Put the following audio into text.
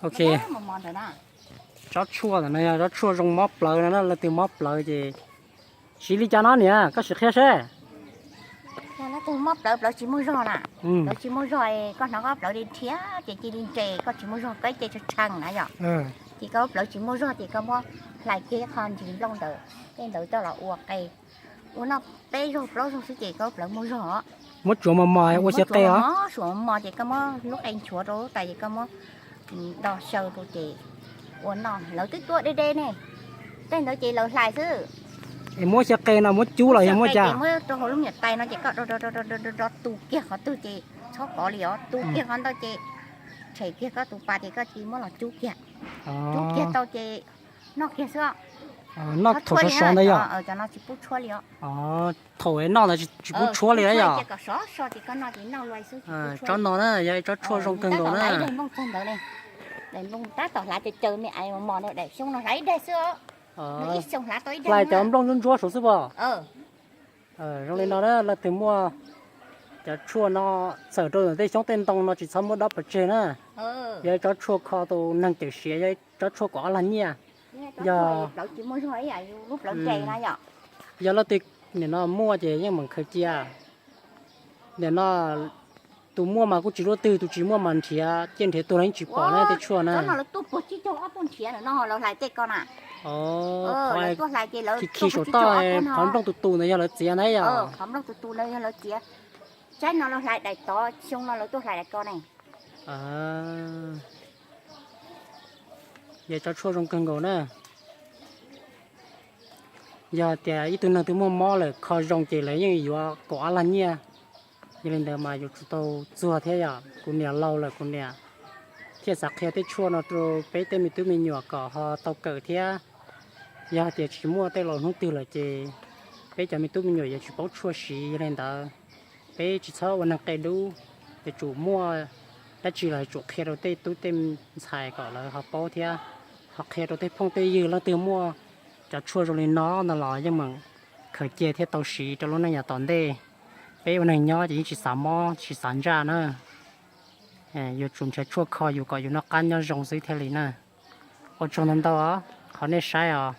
Ok, tsob tshuaj ntawm no yog tsob tshuaj zoo mob plawv no na, leej twg mob plawv ces siv li cas no niam, koj sim qhia seb. Leej twg mob plawv, plawv tsis muaj zog na, plawv tsis muaj zog, koj hnov koj plawv li nrhiav ces cia li nres, koj tsis muaj zog, peb ce tshee tshee na yom. Ces koj plawv tsis muaj zog ces koj muab hlais kiag ib qho ntsis nplooj ntawd, tej ntawd coj los ua qe, ua noj peb zaug plaub zaug xwb ces koj plawv muaj zog. Muab tsuav mos mos ua xyaw qe os. Mos, tsuav mos mos ces koj muab lub qe nchuav rau lub tais ces koj muab do xyaw rau ces ua noj. Lawv twb tuaj de de ne, tej ntawd ces lawv hlais xwb. Es muab xyaw qe no muab cub los yog muab cas? Muab rau hauv lub niam tais no ces koj do tu kiag qhov twg ces txhob kov li os, tu kiag qhov ntawd ces tshem kiag koj tus pas ces koj cia li muab los cub kiag. Cub kiag tau ces noj kiag xwb. Noj thaum sov sov ntawd yog? Cov no tsis pub tshuab li os. Thaum noj ntawd tsis pub tshuab li yog? Kom sov so ces koj noj ces noj lawm xwb. Tsob no na yog ib tsob tshuaj zoo kawg nkaus na. Daim nplooj txog ntawd ne, daim nplooj tab tom hlais caws caws me ais mos mos no, daim xyoo no hlais ib daig xwb os. Ib xyoo hlais tau ib daig. Hlais cov nplooj ntsuab ntsuab saud xwb pob? Zoo li no na, leej twg muaj cov tshuaj no txawm rau ntawm tej xyoob tej ntoo no tsis txhob muab dob pov tseg na. Yog ib tsob tshuaj kho tau neeg cawm siav, yog ib tsob tshuaj kom ob lag nyiaj. Yog yog leej twg nim no muaj ces yeej meem khaws cia. Nim no tus muaj mas kuj tsis luaj twg, tus tsis muaj mas nrhiav ciaj nrhiav tuag los yeej tsis pom na tej tshuaj na. Khi khi saum toj qhov nplooj tus tus ntawd yog lawv txiav ntag yom? Qhov nplooj tus tus ntawd yog lawv txiav. Tsaib no lawv hlais daim tod, xyoo no lawv tuaj hlais daim ko ne. Yog tsob tshuaj zoo kawg nkaus na. Yog tias ib tug neeg twg muaj mob lawm kho zoo ces lawv yeej yuav kaum ob lag nyiaj. Yog li ntawd mas yuav tsum tau txuag thiab yom. Kuv niam laus lawm kuv niam thiaj xav qhia tej tshuaj no rau peb tej me tub me nyuam kom ho tau kawm thiab. Yog hais tias tsis muaj tej laus hnub twg lawm ces peb cov me tub me nyuam yuav tsis paub tshuaj siv. Yog li ntawd peb tsis txhob ua neeg qia dub, yuav tsum muaj dab tsi los yuav tsum qhia rau tej tub tej ntxhais kom lawv ho paub thiab, ho qhia rau tej phooj tej ywg leej twg muaj cov tshuaj zoo li no no los yeej meem khaws cia thiab tau siv rau lub neej yav tom ntej. Peb ua neeg nyob ces yeej tsis xav mob tsis xav ntsaj na. Yuav tsum nrhiav tshuaj kho yus kom yus noj qab nyob zoo xwb thiaj li na. Ua tsaug ntau ntau os qhov nej saib os.